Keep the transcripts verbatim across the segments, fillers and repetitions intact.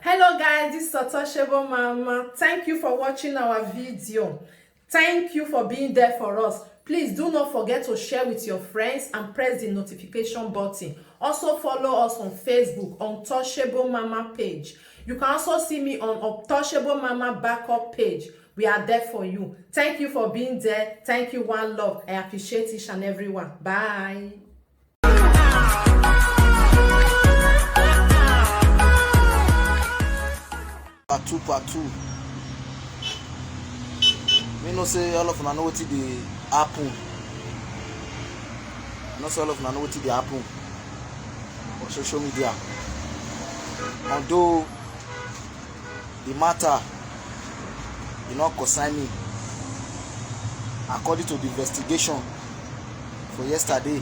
Hello guys, this is Untouchable Mama. Thank you for watching our video. Thank you for being there for us. Please do not forget to share with your friends and press the notification button. Also follow us on Facebook, Untouchable Mama page. You can also see me on Untouchable Mama backup page. We are there for you. Thank you for being there. Thank you, one love. I appreciate each and every one. Bye. Part two, part two. Me know say all of una know wetin dey happen. I know say all of una know wetin dey happen for social media. Although the matter e no concern me, according to the investigation for yesterday,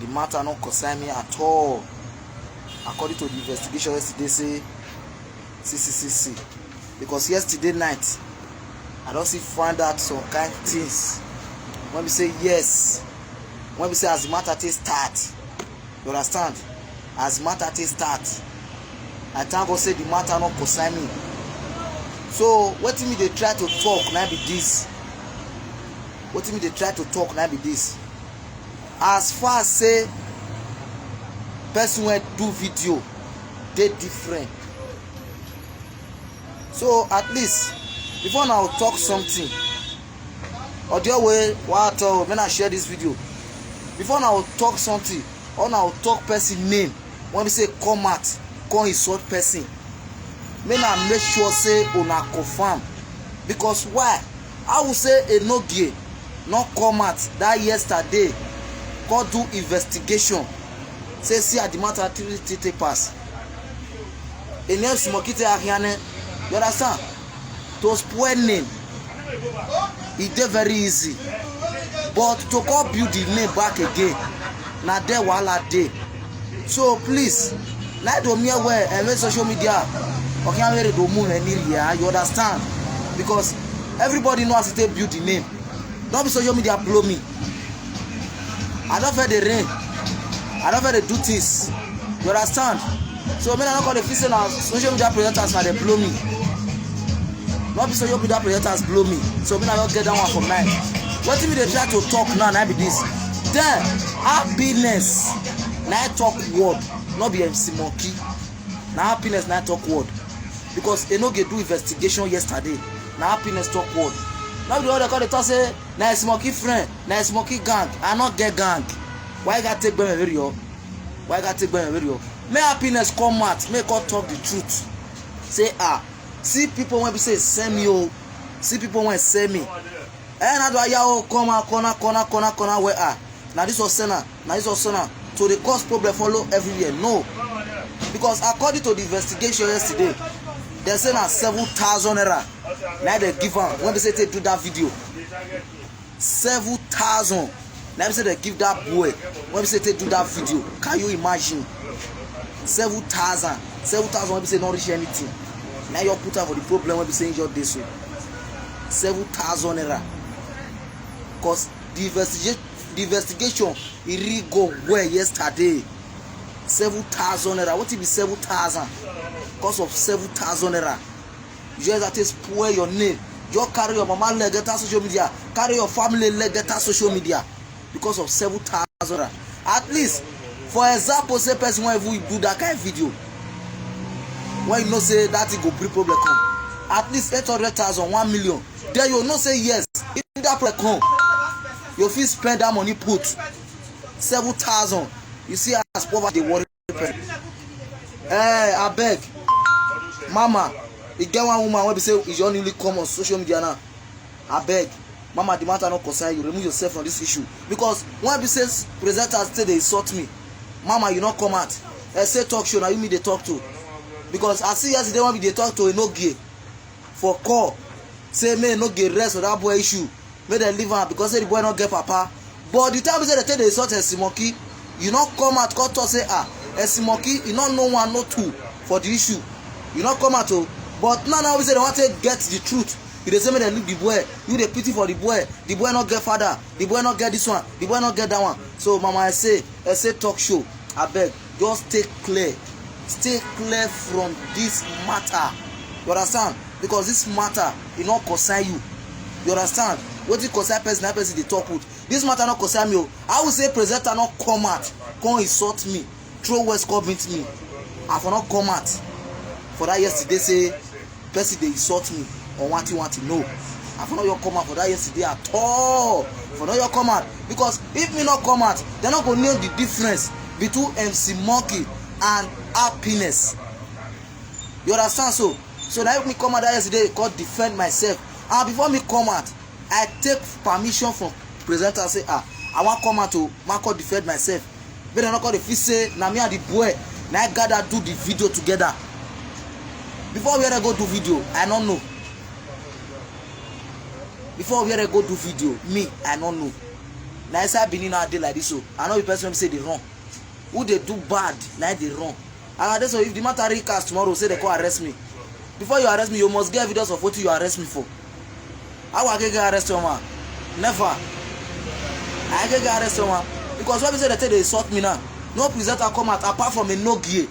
the matter no concern me at all. According to the investigation yesterday, say C C C C, because yesterday night I don still find out some kind things wey be say, yes, wey be say as the matter take start, you understand, as the matter take start, I thank God say the matter no concern me. So wetin me dey try to talk na be this. Wetin me dey try to talk na be this. As far as say person wey do video dey different, so at least before una talk something, audio wey wa talk, make una share this video. Before una talk something, or una talk person name wey be say come out come insult person, make una make sure say una confirm. Because why? I will say Enogie no come out that yesterday come do investigation, say see as the matter take take pass. Eniem Smoky take ahiane, you understand? To spoil name, e dey very easy, but to come build the name back again, na there wahala dey. So please, na do me well and make social media okian were do mu any ria, you understand? Because everybody know as e take build the name. No be social media blow me. I don feel the rain. I don feel the do things. You understand? So make una no come dey feel say na social media presenters na dey blow me. No be social media presenters blow me. So make una just get that one for mind. Wetin me dey try to talk now na be this. Then Happiness na e talk word, no be M C Monkey. Na Happiness na e talk word, because Enogie do investigation yesterday. Na Happiness talk word. No be the one dey come dey talk say na M C Monkey friend, na M C Monkey gang. I no get gang. Why you gotta take gbeme very o? Why you gotta take gbeme very o? Make Happiness come out, make e come talk the truth. Say, ah, see people wey be say send me o, see people wey send me. Eh, na do aya o, come out, corner, corner, corner, corner, where are? Na this one send am, na this one send am. So dey cause problem follow everywhere. No. Because according to the investigation yesterday, they say na seven thousand naira na dey give am wey be say take do that video. Seven thousand na be say dey give that boy wey be say take do that video. Can you imagine? Seven thousand. Seven thousand wey be say no reach anything. Na you put am for the problem wey be say e just dey so. Seven thousand naira. Cause the investigation, the investigation, e really go well yesterday. Seven thousand naira. Wetin be seven thousand? Cause of seven thousand naira. You just have to spoil your name. Just carry your mama leg enter social media, carry your family leg enter social media because of seven thousand naira. At least, for example, say person wey even do that kind of video, when you know say that thing go bring problem come, at least eight hundred thousand, one million, then you know say yes, if that problem come, you fit spend that money put. Seven thousand. You see as poverty dey worry person. Eh, abeg, mama, e get one woman wey be say e just newly come on social media now. Abeg, mama, the matter no concern you. Remove yourself from this issue. Because when be say presenters take dey insult me, mama, you no come out. I say talk show, na you me dey talk to. Because I see yesterday when we dey talk to Enogie for call, say make e no get rest for that boy issue, make dem leave am because say the boy no get papa. But the time wey say dem take dey insult M C Monkey, you no come out come talk say, ah, M C Monkey, you no know one, no two for the issue. You no come out o. But now, now wey say dem wan take get the truth, you dey say make dem leave the boy. You dey pity for the boy. The boy no get father. The boy no get this one. The boy no get that one. So mama, I say, I say talk show. Abeg, just stay clear. Stay clear from this matter. You understand? Because this matter, e no concern you. You understand? Wetin concern person, na person dey talk with. This matter no concern me o. I will say presenter no come out, come insult me, throw words, come beat me. I for no come out for that yesterday say person dey insult me or wanti wanti. No, I for no your come out for that yesterday at all. For no your come out, because if me no come out, they no go know the difference between M C Monkey and Happiness. You understand? So, so that me come out that yesterday, come defend myself. And before me come out, I take permission from presenter, say, "Ah, I wan come out to, ma come defend myself." But I no come dey feel say na me and the boy na I gather do the video together. Before we ever go do video, I no know. Before we ever go do video, me, I no know. Na inside Benin I dey like this, so I no be person wey say dey run. Who dey do bad, na dey run. And I dey so, if the matter recast tomorrow, say they come arrest me. Before you arrest me, you must get evidence of wetin you arrest me for. How I get get arrest, man? Never. I get get arrest, man. Because when we say they take dey insult me now, no presenter come out apart from Enogie,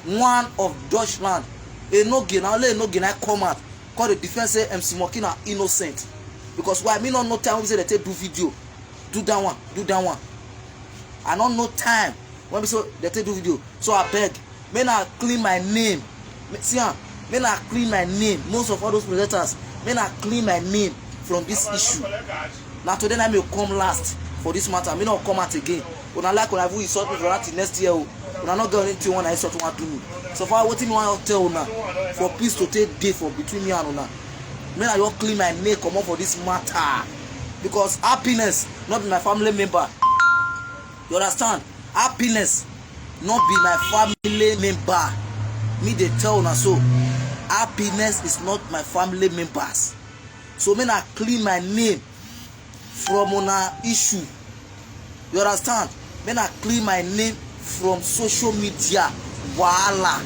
one of Dutchland. Enogie, na only Enogie na come out, come dey defend say M C Monkey na innocent. Because why? Me no know time wey say they take do video, do that one, do that one. I no know time when we say they take do video. So I beg, may na clean my name. Me- See am, may na clean my name. Most of all those presenters, may na clean my name from this issue. Na today na me come last for this matter. Me no come out again. Una like una even insult me for that till next year o. Una no get anything wey una insult wan do me. So far, wetin me wan tell una, for peace to take dey for between me and una. May na you clean my name comot for this matter, because Happiness no be my family member. You understand? Happiness no be my family member. Me dey tell una so. Happiness is not my family members. So may na clean my name from una issue. You understand? May na clean my name from social media wahala.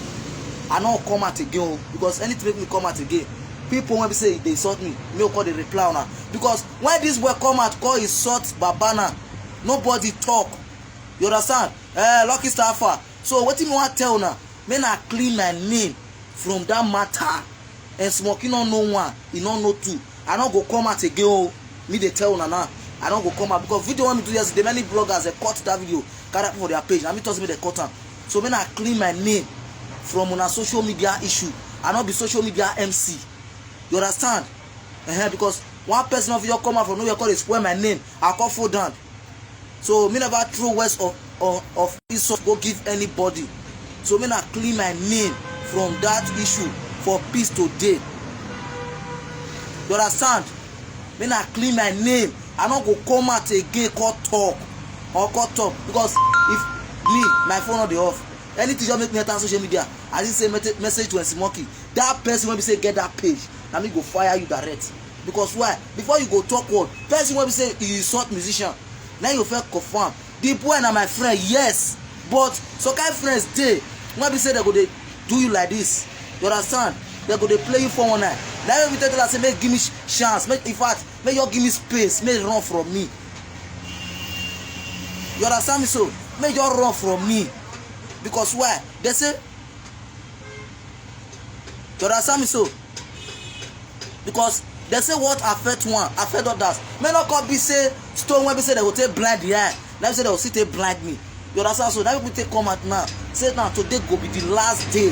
I no come out again o, because anything make me come out again, people wey be say they insult me, me go come dey reply una. Because when this boy come out, come insult Babana, nobody talk. You understand? Eh, Lucky Star Alpha. So wetin me wan tell una, may na clean my name from that matter. And Smoky no know one, he no know two. I no go come out again o. Me dey tell una now, I no go come out, because video wey me do yesterday, many bloggers they cut that video, carry am for their page. Na me talk say me they cut am. So may na clean my name from una social media issue. I no be social media M C. You understand? Uh-huh, because one person of you come out from nowhere, come dey spoil my name. I come fall down. So me never throw words of, of, of insult go give anybody. So me na clean my name from that issue for peace today. You understand? Me na clean my name. I no go come out again, come talk or come talk, because if me, my phone no dey off, anything just make me enter social media, I just say mete- message to M C Monkey. That person wey be say get that page, na me go fire you direct. Because why? Before you go talk word, person wey be say you insult musician, na you first confirm. The boy na my friend, yes, but some kind friends dey wey be say they go dey do you like this. You understand? They go dey play you four one nine. Na you be tell am say make give me sh- chance, make, in fact, make you give me space, make run from me. You understand me? So make you run from me, because why? They say, you understand me? So because they say what affect one affect others. May not come be say stone wey be say they go take blind the eye, na say they go still take blind me. You understand? So that people take come out now, say now today go be the last day,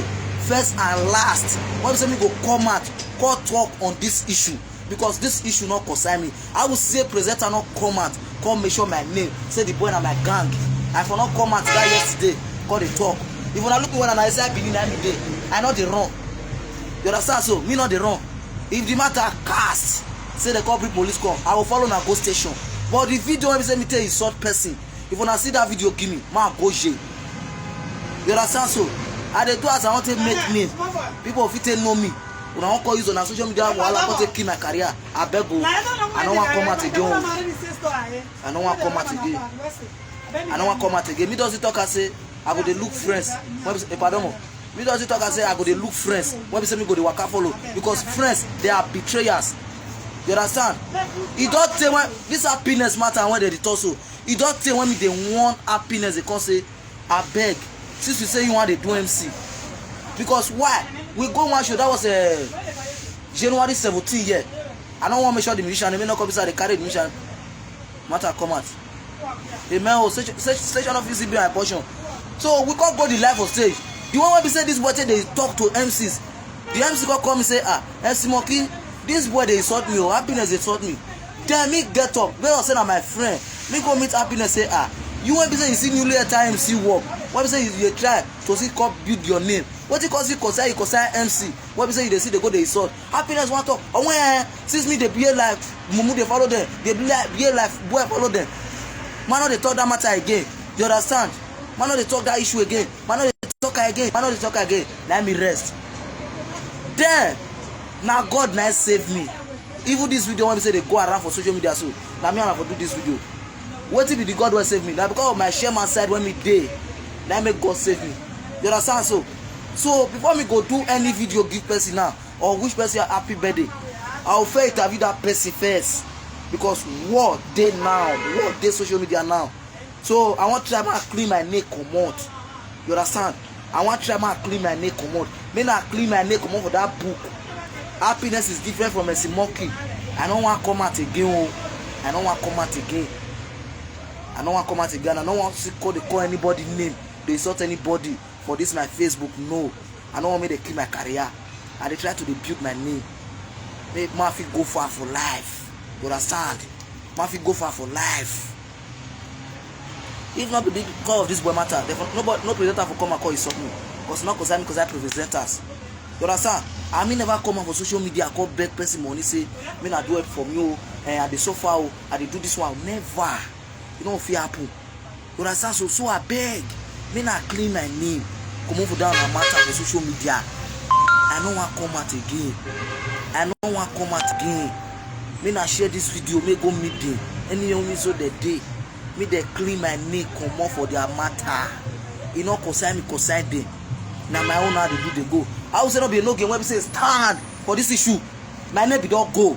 first and last, wey be say me go come out, come talk on this issue, because this issue no concern me. I will say presenter no come out, come mention my name, say the boy na my gang. I for no come out that yesterday, come dey talk. If una look me when I say I believe na me dey, I no dey run. You understand? So me no dey run. If the matter cast, say they call bring police come, I will follow una go station. But the video wey be say me take insult person, if una see that video, give me, ma go jail. You understand? So I dey do as I want to make name. People fit take know me. Una wan come use una social media wahala come take kill my career. I beg o. I no wan come out again o. I no wan come out again. I no wan come out again. Me don see talk am say I go dey look friends. When be say, eh, pardon mo. Me don see talk am say I go dey look friends. When be say me go dey waka follow, because friends, they are betrayers. You understand? E don tey when this Happiness matter wey dem dey talk so, e don tey when me dey warn Happiness, dey come say, abeg, since you say you wan dey do M C, Because why? We go one show, that was uh, January seventeen, yeah. I don't want to mention the musician, they may not come inside the carry the musician. Matter come out. Amen. Oh, station, station office be my portion. So we can't go the live on stage. The one wey be say this boy take dey talk to M Cs. The M C come come say, ah, M C Monkey, this boy dey insult me, oh, Happiness dey insult me. Then me get up, wey I say na my friend. Me go meet Happiness say, ah, you wey be say you see newly enter M C work, wey be say you dey try to see come build your name. Wetin cause you concern you concern M C? Wey be say you dey see dey go dey insult. Happiness wan talk. Omo eh, since me dey behave like mumu dey follow them, dey behave like boy follow them. Man no dey talk that matter again. You understand? Man no dey talk that issue again. Man no dey talk am again. Man no dey talk am again. Na me rest. Then na God na save me. Even this video wey be say dey go around for social media so, na me and I for do this video. Wetin be the God wey save me? Na because of my chairman side wey me dey, na make God save me. You understand so? So before me go do any video give person now, or wish person a happy birthday, I will first interview that person first. Because war dey now, war dey social media now. So I wan try make I clean my name comot. You understand? I wan try make I clean my name comot. Make I clean my name comot for that book. Happiness is different from Mercy Monkey. I no wan come out again o. I no wan come out again. I no wan come out again. I no wan see call dey call anybody name, dey insult anybody for this my Facebook. No, I no wan make dem kill my career. I dey try to dey build my name. Make man fit go far for life. You understand? Man fit go far for life. If not be because of this boy matter, dem for, nobody, no presenter for come and call insult me. Cause not cause I, cause I presenters. You understand? I mean never come out for social media call beg person money say me na do help for me o, eh, I dey suffer o, I dey do this one. Never. E no fit happen. You understand? So so I beg, me na clean my name. Comot for that una matter for social media. I no wan come out again. I no wan come out again. Me na share this video, me go meet them. Any young me so they dey. Me dey clean my name comot for their matter. E no concern me, concern them. Na my own how they do they go. I will say no be no game when we say stand for this issue. My name be don go.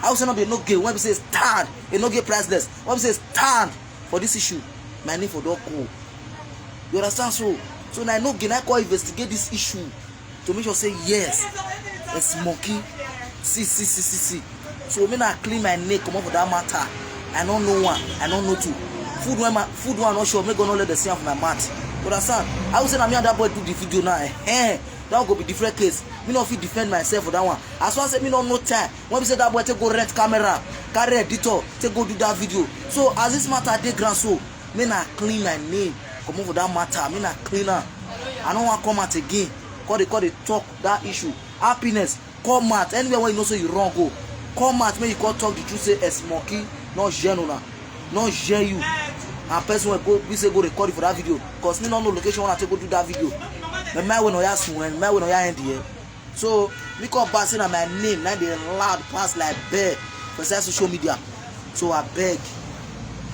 I will say no be no game when we say stand. E no get priceless. When we say stand for this issue, my name for don go. You understand? So so na no game I call investigate this issue to make sure say yes, it's monkey. See see see see see. So me na clean my name comot for that matter. I no know one, I no know two. Food when my food one not sure, make God no let the see am for my mouth. You understand? I will say na me and that boy do the video now. Eh, eh. That one go be different case. Me no fit defend myself for that one. As far as say me no know time when we say that boy take go rent camera, carry editor, take go do that video. So as this matter dey ground so, me na clean my name comot for that matter. Me na clean am. I no wan come out again. Come dey come dey talk that issue. Happiness, come out anywhere wey you know say you wrong go. Come out make you come talk the truth say Mercy Monkey no gen una, no gen you. And person wey go be say go record you for that video, cause me no know location wey I take go do that video. Na my way no ya sun, eh, my way no ya end here. So me come back say na my name na dey loud pass like bell for inside social media. So I beg,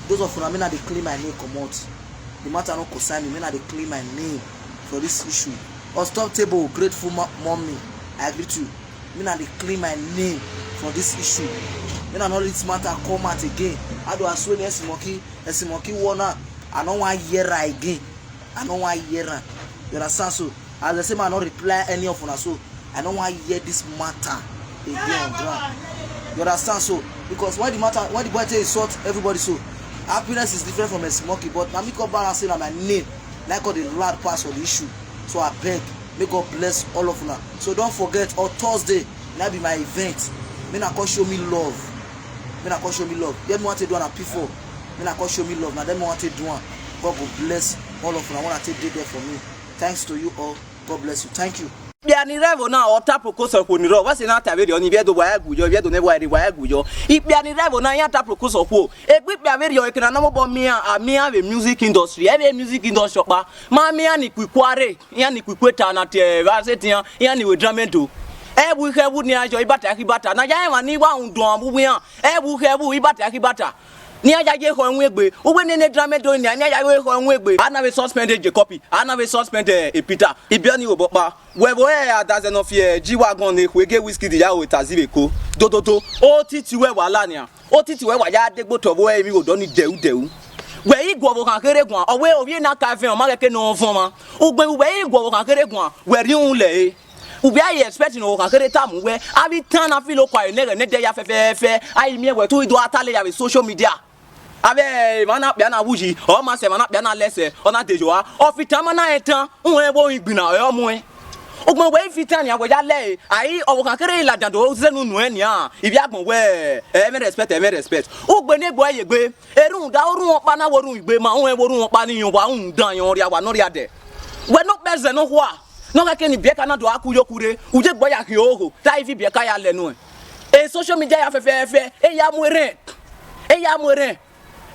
those of una, me na dey clean my name comot. The matter no concern me, me na dey clean my name for this issue. Unstoppable, grateful mo- mommy, I greet you. Me na dey clean my name for this issue. Me na no let this matter come out again. How do I swear Mercy Monkey, Mercy Monkey war now? I no wan hear am again. I no wan hear am. You understand? So as I say, man, I no reply any of una. So I no wan hear this matter again on ground. You understand? So because when the matter, when the boy take insult everybody, so happiness is different from a smoky. But na me come balance say na my name, like all the loud pass for the issue. So I beg, may God bless all of una. So don't forget, on Thursday, that be my event. May na come show me love. May na come show me love. Dem want to do on a P four. May na come show me love. Now dem want to do one. God go bless all of una. Wanna take day there for me. Thanks to you all. God bless you. Thank you. Biani revo na ota proko so ko ni ro. Wase na ta video ni video wa egu yo, video ne wa ri wa egu yo. Ibiani revo na ya ta proko so ko. Egbe bia video e kana na mo bo mi a mi a we music industry. E we music industry pa. Ma mi a ni kwikware, ya ni kwikweta na te wa se tian, ya ni we dramento. E bu he bu ni ajo ibata ki bata. Na ya e wa ni wa un don bu ya. E bu he bu ibata ki bata. Ni aja je ho enwe egbe. Ugbe ne ne drama do ni, ni aja je ho enwe egbe. Ana we suspend e Jacob. Ana we suspend e Peter. Ibiani obo pa. We bo e adaze no fie G-Wagon ne kwege Wizkid ya o tazi we ko. Do do do. O titi we wala ni a. O titi we wa ya de gbo to bo e mi o do ni deu deu. Wẹ i guọvwẹ okhan kherhe guan, ọ wẹ ovbi na ka ẹfẹn, ọ ma ghẹ ke ne ọ vọn ọmwa. Ugbẹn vbe wẹ i guọvwẹ okhan kherhe guan, wẹ rhie uhunmwu lẹre. Uvbi a i expect ne okhan kherhe tama uwẹ, avbe itan na filo kua enẹghẹ ne ẹdẹ ya fẹfẹẹfẹ, a i miẹn wẹ te u do a ta lẹ ya vbe social media. Avbe emwa na kpia na vbuyi, ọ ma sẹ emwa na kpia na lẹsẹ, ọ na de yo a. Ọfitan ma na rẹn tan, uhẹn vbe orin gbinna ọre ọ muẹn. Ugbẹn wẹ i fi tan nian, wẹ ya lẹre, a i ọvbokhan kherhe i ladian do zẹ unu nuẹn nian, ivbi agbọn wẹ, ẹ mwẹ respect, ẹ mwẹ respect. Ugbẹn ne egbe ọre ye egbe, erhunmwuda orhunmwu ọkpa na vbe orhunmwu igbe ma, uhẹn vbe orhunmwu ọkpa ni yọn wa, rhunmwuda yọn rria wa ne ọ rria dẹ. Wẹ ne okpẹzẹ ne ọ khua, ne ọ khẹke ne ibiẹka na do a ku uyoku rre, u je gbe ọ ya khian ohogho, te a i fi ibiẹka ya lẹ nuẹn. E social media ya fẹfẹẹfẹ, e ya mu erhẹn, e ya mu erhẹn.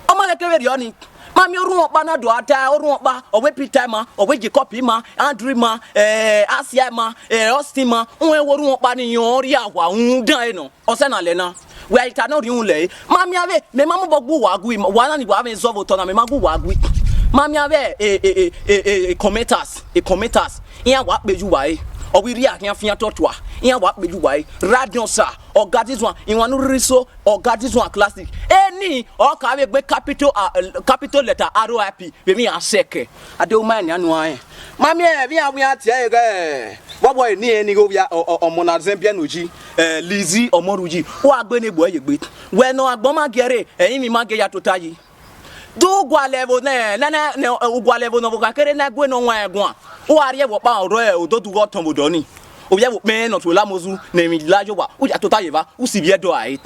Ọ ma khẹke vberriọ ni, ma miẹn orhunmwu ọkpa na do a ta, orhunmwu ọkpa, ọ wẹ Peter ima, ọ wẹ Jacob ima, Andrew ima, eh, Asia ima, eh, Austin ima, uhẹn vbe orhunmwu ọkpa ni yọn rria wa, rhunmwuda ẹre nọ. Ọsẹ na lẹ na, wẹ a i ta ne ọ rhie uhunmwu lẹre. Ma miẹn avbe, mẹ ma mobọ gu uwa gui, uwa na ni wa vbe zọ vbe otọ na, mẹ ma gu uwa gui. Ma miẹn avbe e, e, e, e, e, e commenters, e commenters, iran wa kpe ye uwa re. Ọ wẹ irria khian fian tọtua, iran wa kpe ye uwa re. Radion sa, Ọga Dizuan, Iwannuririso, Ọga Dizuan Classic. Eni ọ ka vbe gbe capital, ah, capital letter R I P vbe emwi iran sẹkẹ. A de u ma nian nuẹn. Ma miẹn vbe iran wian tie ẹghẹ, vbọbọ eni ẹni ghe ovbi a, ọ, ọ, ọmọ na zẹn biẹ ne uyi, eh, Lizzy Ọmọrunji, wa gbe ne egbe ọre ye egbe. Wẹ ne agbọn ma giẹ rre, ẹrinmwi ma giẹ ya tota yi. Do u gualọ ẹvbo nẹ, nẹ, nẹ, nẹ, u gualọ ẹvbo ne ọvbokhan kherhe na gue ne ọ wan ẹguan. U gha rhie vbe ọkpa, ọ rre ododu ghe ọtọn vbe odọ ni. Ovbi ẹvbo kpẹẹn ne ọ tuẹ lamozu ne emwi la ye owa, u ya tota ye eva, u si vbi ẹdẹ ọre.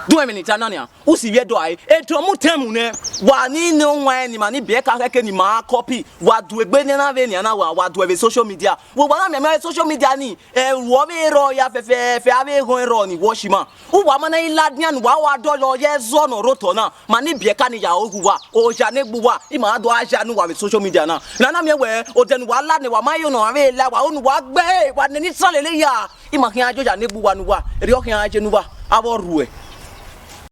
Do ẹmwẹ ne I ta na nian, u si vbi ẹdẹ ọre. Etọn mu tẹn mu nẹ, wa ni ne ọ wan ẹre ne ima ni biẹ ka khẹke ne ima copy, wa du egbe ne na vbe nian na, wa, wa du ẹre vbe social media. Wẹ wa na mianmian vbe social media ni, ẹvbo ọvbehe rrọọ ya fẹfẹẹfẹ, avbe eghọn rrọọ ni wọ shi ima. Uwa ma na i ladian ne uwa, wa dọyọ ye ẹzọ ne ọ rre otọ na, ma ni biẹ ka ni ya ru uwa, oya ne gbe uwa, ima do a ya ne uwa vbe social media na. Na na miẹn wẹ, odẹ ne uwa la ne wa ma yo ne ọmwa vbe la, wa ru ne uwa gbe, wa nene isan lele ya. Ima khian ya oya ne gbe uwa ne uwa, erriọ khian ye ne uwa, avbe ọ rhuẹ.